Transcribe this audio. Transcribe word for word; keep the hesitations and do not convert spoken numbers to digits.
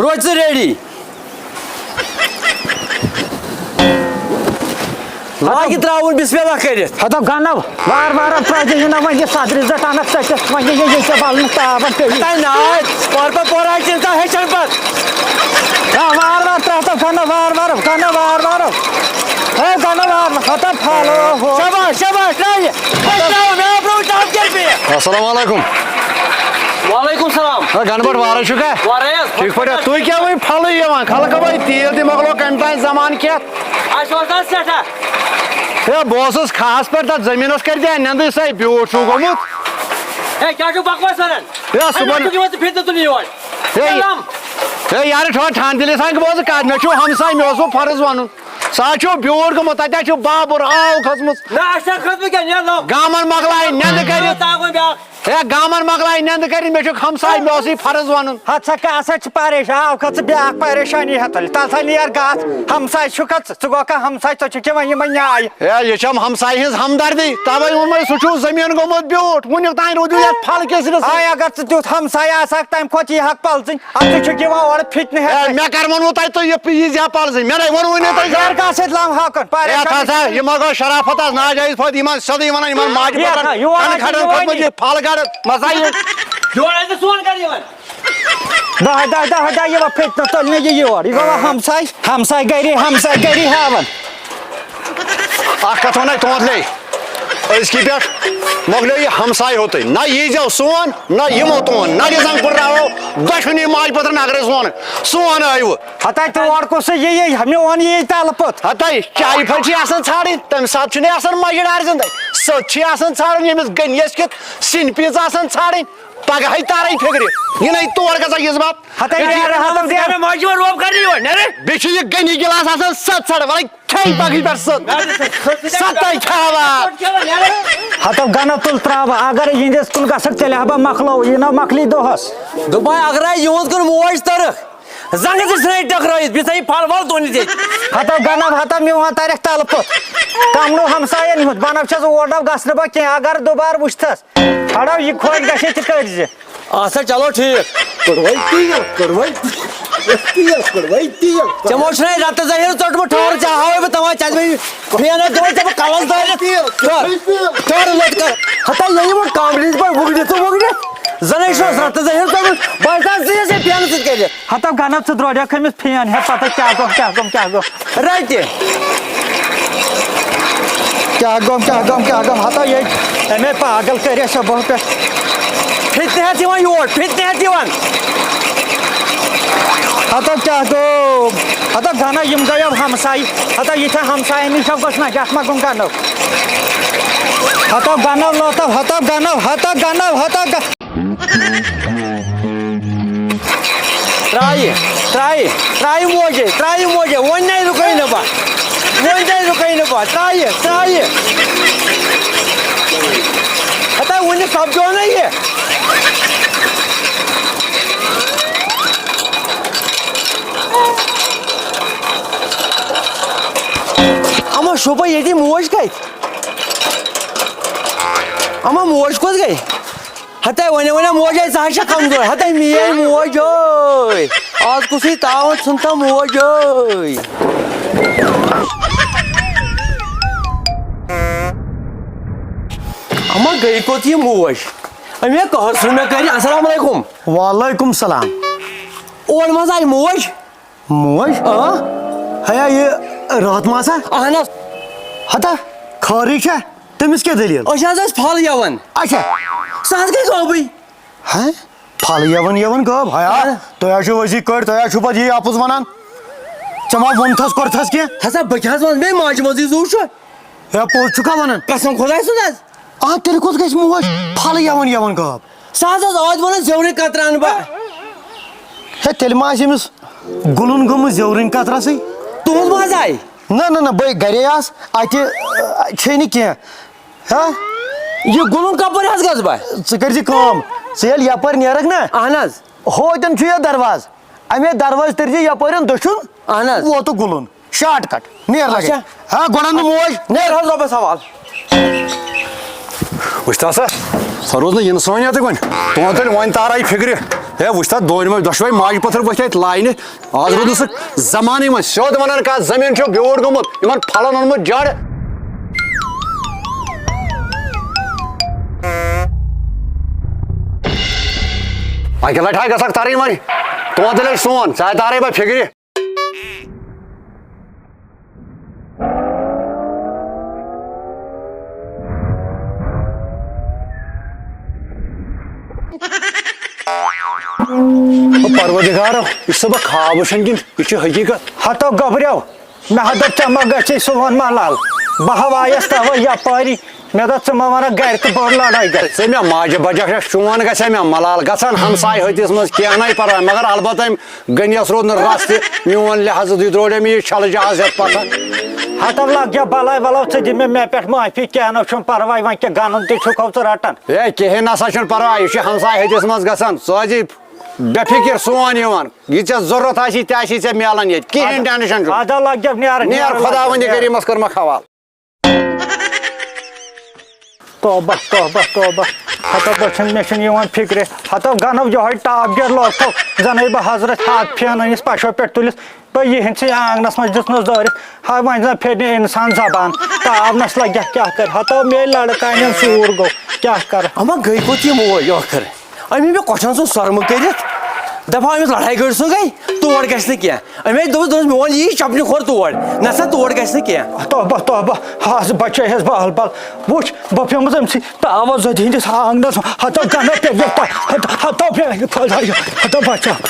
روزِ ژٕ ریڈی۔ لاگہِ ترٛاوُن بسم اللہ کٔرِتھ۔ ہتو گنو، وار وار ترٛٲوزِ یہِ نہ وۄنۍ یہِ صدرِ زٹ انکھ ژٔٹِتھ، وۄنۍ یہِ یہِ یہِ ژےٚ ولنہٕ تاون پیٚیہِ۔ تَے نہ آے، پور پہ پور آے ژےٚ ہیٚچھان پتہٕ۔ آ، وار وار ترٛاو تو گنو، وار وار، گنو وار وار۔ ہے گنو وار وار، ہتو پھالو ہو۔ شاباش، شاباش، ترٛاو یہِ۔ ہے، ترٛاو، مےٚ آو برونٛہہ ٹاپ کیٛازِ پیٚیہِ؟ السلام علیکم۔ وعلیکم السلام۔ ہے گنہٕ بٹ وارے چھُکھا؟ وارے حظ۔ ٹھیک پٲٹھۍ، تُہۍ کیٛاہ وۄنۍ پھلٕے یِوان؟ خلقہ بھائی تیٖل تہِ مۄکلو کمہِ تام زمان کھٮ۪تھ۔ اَسہِ اوس حظ سٮ۪ٹھاہ۔ ہے، بہٕ اوسُس خاص پٲٹھۍ تَتھ زٔمیٖنَس کَرِ دِیا نیٚنٛدٕے سۄے بیوٗٹھ چھُو گوٚمُت۔ ہے، کیٛاہ چھُو بکواس وَنان؟ ہے، صُبحن اَمہِ موٗجوٗب یِوان ژٕ فِتنہٕ تُلنہِ یور۔ ہے، کلام۔ ہے، یارٕ، ٹھوہر ٹھان دِلہِ سان بوزٕ کَتھ، مےٚ چھُو ہمساے، مےٚ اوسوٕ فرض وَنُن۔ سُہ حظ چھُو بیوٗٹھ گوٚمُت، تَتہِ حظ چھُو بابُر آو کھٔژمٕژ۔ نہ، اَسہِ چھا کھٔژمٕژ کیٛاہ؟ نیرناو۔ گامَن مۄکلایہِ نیٚنٛدٕ کٔرِتھ۔ تاکھ وۄنۍ بیٛاکھ۔ ہے، گامَن مۄکلایہِ نیٚنٛدٕ کٔرِتھ، مےٚ چھُکھ ہمساے، مےٚ اوسُے فرض وَنُن۔ ہَتہٕ سا کیٛاہ سا چھِ پریشان، آو کھا ژٕ بیٛاکھ پریشٲنی ہٮ۪تھ تُلِتھ؟ تَلہٕ سا نیر گژھ، ہمساے چھُکھ ژٕ، ژٕ گوٚو کھا ہمساے، ژےٚ چھُکھ یِوان یِمَے نیٛایہِ۔ ہے، یہِ چھَم ہمسایہِ ہٕنٛز ہمدردی، تَوَے ووٚنمَے سُہ چھُو زٔمیٖن گوٚمُت بیوٗٹھ، وٕنیُک تام روٗدِو یَتھ پھل کِس رِسَس۔ آے اگر ژٕ تیُتھ ہمساے آسہٕ ہاکھ، تَمہِ کھۄتہٕ یی ہاکھ پَلزٕنۍ، اَدٕ ژٕ چھُکھ یِوان اورٕ فِتنہٕ ہے، ہٮ۪تھ۔ مےٚ کَر ووٚنوُ تۄہہِ تُہۍ یہِ، یہِ زِ پَلزٕنۍ؟ مےٚ نَے ووٚنوُے نہٕ تۄہہِ زانٛہہ۔ نیر گژھ ییٚتہِ لَمہٕ ہاکَن، ہے، پریشٲنی۔ تھَو سا، یہِ ما گوٚو شرافت آز ناجٲیِز فٲیدٕ؟ یِمَن سیوٚدُے وَنان، یِمَن ماجہِ یَتھ پَتھر ہا، یور کَنہٕ آسہِ کھَڑان یِوٲنی۔ کھوٚتمُت یہِ پھل گَڑٕ، مَزٕ آیہِ۔ یور آسہِ سون گَرٕ یِوان۔ دۄہے، دۄہے، دۄہے، دۄہے یِوان فِتنہٕ تُلنہِ یہِ یور۔ یہِ گوٚوا ہمساے، ہمساے گری، ہمساے گری ہاوان۔ اکھ کتھ ونے تونتلے، أزکہِ پٮ۪ٹھ مۄکلیو یہِ ہمساے ہوتُے۔ نہ یی زیو سون، نہ یِمو تون، نہ دِژن پُڑراوو دۄشوٕنی ماجہِ پٔترن اگر أسۍ ووٚن سون ٲیوٕ۔ ہتاے تور کُس یہِ یہِ میون یہِ تلہٕ پوٚت۔ ہتاے چایہِ پھٔلۍ چھِ آسان ژھانڈٕنۍ، تمہِ ساتہٕ چھُنہٕ آسان مۄجہِ ڈارِ زندے۔ سٔت چھِ آسان ژھانڈٕنۍ، ییٚمِس گٔنیَس کیُتھ سِنۍ پیٖنٛژ آسان ژھانڈٕنۍ۔ پگہے تارے فِکرِ، یہِ نے تور گژھان یِژھ بب۔ ہتاے یہِ چھِ نیران ہتم زیادٕ۔ مےٚ ماجہِ وۄنۍ روب کرنہِ یور، نیرٕ۔ بیٚیہِ چھُ یہِ گٔنی گِلاس آسان ستھ ژھڑ، وَلَے کھیٚے پگہٕے پٮ۪ٹھ سُہ۔ ستَے کھیٚوان۔ ہتو گنہ تُل تراو، اگر یِہنٛدِس کُن گژھکھ تیٚلہِ ہا بہٕ مۄکلو، یہِ نہ مۄکلی دۄہس۔ دوٚپمَے اگرے یِہُنٛد کُن موج تٔرٕکھ، زنٛگہٕ زٕ ژھٕنَے ٹکرٲیِتھ، بیٚیہِ تھٲیِو پھل ول تُلِتھ ییٚتہِ۔ ہتو گنہ ہتو میون ترکھ تلہٕ پوٚت۔ کمنو ہمساین ہُنٛد، بنو چھس اور نو گژھنہٕ بہٕ کینٛہہ، اگر دوبارٕ وٕچھتھس۔ کھڑو یہِ خۄش گژھِ تہِ کٔرۍ زِ۔ اچھا، چلو ٹھیٖک۔ کٔڑوے تیٖل، کٔڑوے تیٖل، کٔڑوے تیٖل۔ ژےٚ ما چھُنَے رَتہٕ زٔہیٖر ژوٚٹمُت ٹھوٚر؟ ژےٚ ہاوَے بہٕ تَوَے، ژےٚ دِمَے فِرٛینَس دِمَے ژےٚ بہٕ کَلَس دٲرِتھ۔ ٹھوٚر، ٹھوٚر لوٚت کَر۔ ہَتا یہِ یِمَن کامرِنۍ پٲٹھۍ وُگڑِتھ تہٕ وُگڑِتھ۔ زَنَے چھُس رَتہٕ زٔہیٖر ژوٚٹمُت۔ بہٕ ہَسا ژٕ یہِ ژےٚ فِرٛینَس سۭتۍ کٔرِتھ۔ ہَتا گَنَب ژٕ درٛوڈیٛاکھ أمِس فِرٛین، ہے پَتہٕ کیٛاہ گوٚو، کیٛاہ گوٚو، کیٛاہ گوٚو؟ رَٹہِ۔ کیٛاہ گوٚم، کیٛاہ گوٚم، کیٛاہ گوٚم؟ ہتا ییٚتہِ أمۍ ہے پاگل کٔرۍ اَسہِ صُبحس پٮ۪ٹھ۔ فِتنہٕ ہٮ۪تھ یِوان یور، فِتنہٕ ہٮ۪تھ یِوان۔ ہتا کیٛاہ گوٚو؟ ہتا گنو یِم گٔیو ہمسایہِ۔ ہتا یہِ چھا ہمساین نِش گوٚژھ نہ، یَتھ ما گوٚم گنو؟ ہتا گنو لوتو، ہتا گنو، ہتا گنو، ہتا گ-، ترٛایہِ، ترٛایہِ، ترٛایہِ موجے، ترٛایہِ موجے، وۄنۍ نَے رُکے نہٕ بہٕ، وۄنۍ نَے رُکے نہٕ بہٕ، ترٛایہِ، ترٛایہِ۔ ہتا وُنہِ سپدیو نہ یہِ۔ اما شوبا ییٚتی موج کتہِ؟ اما موج کوٚت گٔے؟ ہتے ونے ونے موجے، ژٕ ہا چھکھ کمزور۔ ہتے میٲنۍ موج ٲے، آز کُسٕے تاوَن ژھُن تھا موج ٲے۔ اما گٔے کوٚت یہِ موج؟ أمۍ ہے قہر ژھُن مےٚ کٔرِتھ۔ السلام علیکم۔ وعلیکم السلام۔ اور منٛز آیہِ موج۔ موج؟ آ؟ ہیا، یہِ راتھ ما سا؟ اہن حظ۔ ہتا، خٲرٕے چھا؟ تٔمِس کیٛاہ دٔلیٖل؟ أسۍ حظ ٲسۍ پھل یَوان۔ اچھا۔ سۄ حظ گٔے غٲبٕے۔ ہہ؟ پھل یَوان یَوان غٲب؟ ہیا، ہہ۔ تُہۍ حظ چھِو أزِکۍ کٔرۍ، تُہۍ حظ چھِو پتہٕ یی اَپُز وَنان۔ ژےٚ ما ووٚنتھَس کوٚرتھَس کینٛہہ؟ ہسا بہٕ کیٛاہ حظ وَنہٕ؟ مےٚ ماجہِ منٛزٕے زُو چھُ۔ ہے، پوٚز چھُکھا وَنان؟ قسم خۄداے سُنٛد حظ۔ آ، تیٚلہِ کوٚت گژھِ موج؟ پھل یَوان یَوان غٲب۔ سۄ حظ ٲس ٲدۍ وَنان زیورٕنۍ کترِ اَنہٕ بہٕ۔ ہے، تیٚلہِ ما آسہِ أمِس گُلُن گٔمٕژ زیورٕنۍ کترَسٕے؟ تُہُنٛد ما حظ آیہِ؟ نہ، نہ، نہ، بہٕ گرے آس، اَتہِ، آ، چھے نہٕ کینٛہہ۔ ہا؟ یہِ گُلُن کپٲرۍ حظ گژھٕ بہٕ؟ ژٕ کٔرۍ زِ کٲم، ژٕ ییٚلہِ یپٲرۍ نیرکھ نہ، اہن حظ۔ ہوتٮ۪ن چھُ یہِ دروازٕ، اَمے دروازٕ تٔرۍ زِ یپٲرۍ دٔچھُن، اہن حظ۔ ووتُکھ گُلُن۔ شارٹ کٹ، نیر لگے۔ اچھا۔ ہاں، گۄڈٕ اَن نہٕ موج، نیر۔ حظ رۄبَس حوال۔ وٕچھ تھا سا، سۄ روٗز نہٕ اِنسٲنیتٕے وۄنۍ۔ تُہُنٛد تیٚلہِ وۄنۍ تارے فِکرِ۔ ہے، وٕچھ تَتھ دۄن منٛز دۄشوَے ماجہِ پٔتھٕر ؤتھۍ اَتہِ لاینہِ۔ آز روٗد نہٕ سُہ زمانٕے وۄنۍ۔ سیوٚد وَنان کَتھ، زٔمیٖن چھُ بیوٗٹھ گوٚمُت، یِمَن پھلَن اوٚنمُت جَڑ۔ اَکہِ لَٹہِ ہا گژھکھ تَرٕنۍ وۄنۍ۔ توتہِ لَگہِ سون، ژٕ ہا تارَے بہٕ فِکرِ۔ پروردگارو، یہِ چھُسا بہٕ خواب وٕچھان کِنہٕ یہِ چھُ حقیٖقت؟ ہتو گوٚبریو، مےٚ ہا دوٚپ ژےٚ ما گژھِ سون ملال۔ بہٕ ہا آیس توے یپٲری، مےٚ دوٚپ ژٕ ما ونکھ گرِ تہٕ بٔڑ لڑٲے گژھِ۔ ژٕ مےٚ ماجہِ بجکھ چھا چون گژھِ مےٚ ملال گژھان ہمسایہِ ہتِس منٛز کینٛہہ نَے پرواے، مگر البتہ أمۍ گٔنیس روٗد نہٕ رس تہِ میون لحاظ، یہِ درٛوڑے مےٚ یہِ چھلہٕ جہاز ہٮ۪تھ پتھر۔ ہتو لگ جا بلاے ولو ژٕ دِ مےٚ، مےٚ پٮ۪ٹھ معافی، کینٛہہ نہ چھُنہٕ پرواے، وۄنۍ کیٛاہ گنُن تہِ چھُکھ ژٕ رٹان۔ ہے، کِہیٖنۍ نسا چھُنہٕ پرواے، یہِ چھُ ہمسایہِ ہتِس منٛز گژھان، ژٕ ٲسۍ بے فکر سون یِوان، یہِ ژےٚ ضروٗرت آسی تہِ آسی ژےٚ میلان ییٚتہِ، کِہیٖنۍ اَدٕ، ٹینشن چھُنہٕ۔ اَدٕ لگ جا نیر، نیر نیر، خداوندِ نیر۔ کریٖمس کٔرمکھ حوالہٕ۔ توبہ، توبہ، توبہ۔ ہتو بہٕ چھُنہٕ، مےٚ چھُنہٕ یِوان فِکرِ۔ ہتو گنو یِہوٚے ٹاپ گیر لوگتو، زَنَے بہٕ حضرت ہاتھ پھینٲیِس پَشو پٮ۪ٹھ تُلِس۔ بہٕ یِہِنٛدسٕے آنٛگنَس منٛز دِژ نہٕ زٲرِتھ۔ ہا، وۄنۍ زَن پھیرِ نہٕ اِنسان زبان۔ تاونَس لَگہِ ہا کیٛاہ کَرِ؟ ہتو مے لڑکانٮ۪ن سوٗر گوٚو، کیٛاہ کَرٕ؟ اما گٔے کوٚت یِم اوے ٲخٕر؟ أمۍ مےٚ کۄٹھٮ۪ن سُنٛد سۄرمہٕ کٔرِتھ۔ دَپہٕ ہا أمِس لڑایہِ گٔڑۍ سُنٛد گٔے، تور گژھِ نہٕ کینٛہہ۔ أمۍ ہے دوٚپُس، دوٚپُس، میون یی چپنہِ کھۄر تور، نسا تور گژھِ نہٕ کینٛہہ۔ توبہ، توبہ، ہاس بچے ہس بال بال۔ وٕچھ، بہٕ پیومُت أمۍ سٕے تاوس زٔدِ ہٕنٛدِس آنٛگنس۔ ہتو گنو پیٚیہِ پتھ، ہتو، ہتو پیٚیہِ خۄدایو، ہتو بچاو۔